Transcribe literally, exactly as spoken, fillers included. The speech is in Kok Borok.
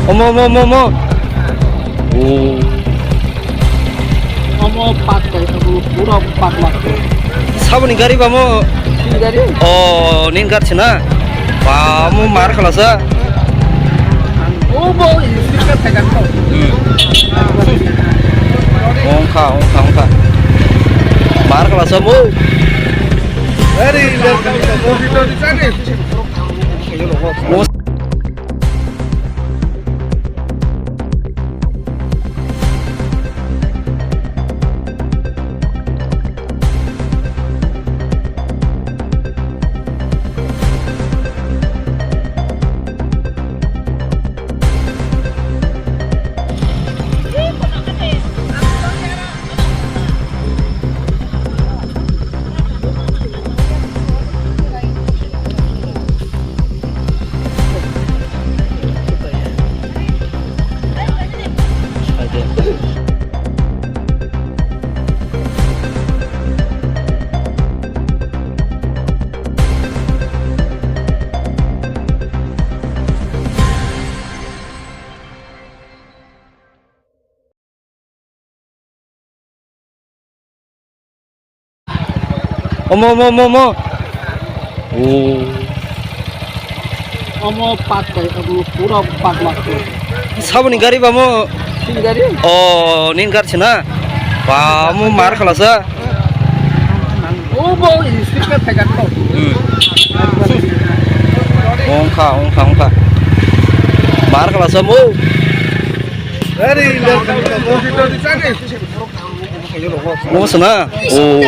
Omo, omo, omo, omo. Oh. Omo pat kai, omo pura pat mak. Saboni gari ba mo? Sini gari? Oh, nin gari sina. Ba mo mar khala sa. Oh, bo, ini sini kan pegang kau. Hmm. Ongkha, ongkha, ongkha. Mar khala sa mo. Very welcome. Omo, omo, omo, omo. Oh. Omo pat kai, omo pura pat mak. Saboni gari ba mo? Sini gari? Oh, nin gari sina. Ba mo mar khala sa. Oh, bo, ini sini kan pegang kau. Hmm. Ongkha, ongkha, ongkha. Mar khala sa mo. Very welcome. Mo sana? Oh.